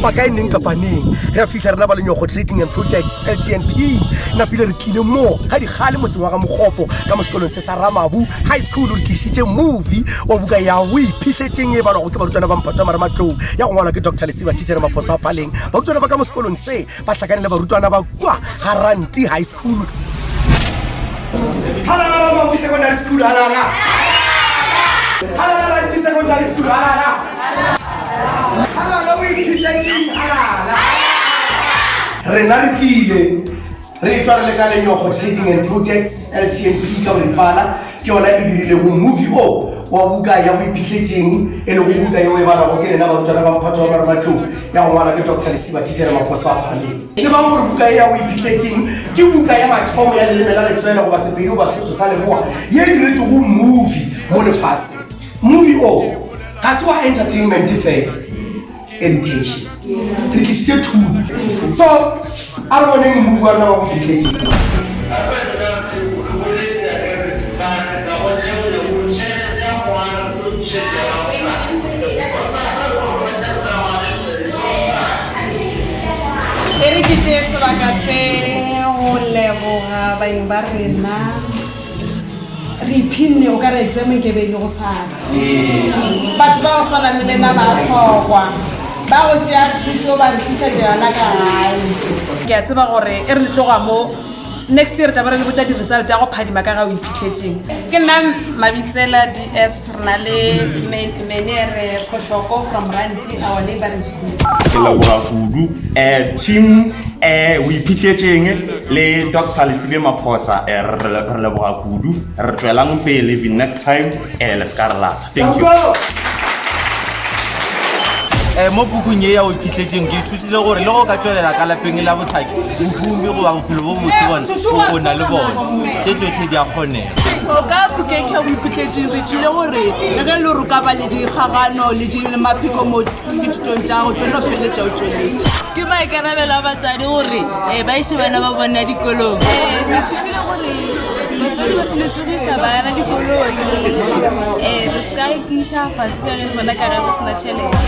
kapa kae neng kapa neng. Re a fihla rena ba Lenyogo Trading and Projects, LTNP. Napile re tlile mo ga dikgale motseng wa ga Mokgopo ka mo sekolong se sa Ramabu High School. Re tlišitše movie wa buka ya O Iphihletseng e balwago ke barutwana ba mphato wa marematlou ya go ngwalwa ke Doctor Lesiba Tichere Maphoso a Phaleng. Barutwana ba ka mo sekolong se ba hlakane le barutwana ba kua ga Ranti High School. Halala Ramabu Secondary School, halala! Halala Ranti Secondary School, halala! Halala O Iphihletseng, halala! Rena re tlile re etšwa re le ka Lenyogo Trading and Projects LTNP ka boripana ke yona e dirilego movie o wa buka ya boiphihletšeng e lego buka yeo e balwago ke lena barutwana ba mphato wa marematlou ya go ngwalwa ke Doctor Lesiba Tichere Maphoso a Phahameng. Tsebang gore buka ye ya boiphihletšeng ke buka ya mathomo ya leleme la letswele goba Sepedi goba Sesotho sa Leboa ye e diretšwego movie mo lefaseng. Movie o ga se wa entertainment fela. Education. Re tlisitše thuto. So a re boneng movie wa rena wa boiphihletšeng. E re ke tšee sebaka se go leboga baeng ba rena. Re iphinne o ka re exam nke be e le go sasa. Batho ba go swana le lena ba hlokwa. Ba go tšea thuto ba re tlišetša yona ka gae. Ke a tseba gore e re le tloga mo next year re tla be re le botša di-result tša go phadima ka ga o iphitlhetšeng. Ke nna Mabitsela DS re na le Menere Phoshoko from Ranti our neighboring school. Ke leboga kudu um team um o iphitlhetšeng le Doctor Lesibe Maphosa um re leboga kudu re tšwelang pele even next time um le se ka re lata thank you. Um mo pukung ye ya o iphitlhetšeng ke ithutile gore le go ka tšwelela ka lapeng la bohlaki bohumi goba bophelo bo botse bona o na le bona tše tšohle di a kgonega. Ka bukeng ya o iphitlhetšeng re ithutile gore le ge le gore o ka ba le dikgagano le mapheko mo dithutong tša gago tlo no feleletša o tšweletše. Ke maikarabelo a batswadi gore um ba iše bana ba bona dikolong. Um re ithutile gore batswadi ba tshwanetse go iša bana dikolong um re se ka iša fase ka ge bona ka ge go sena tšhelete.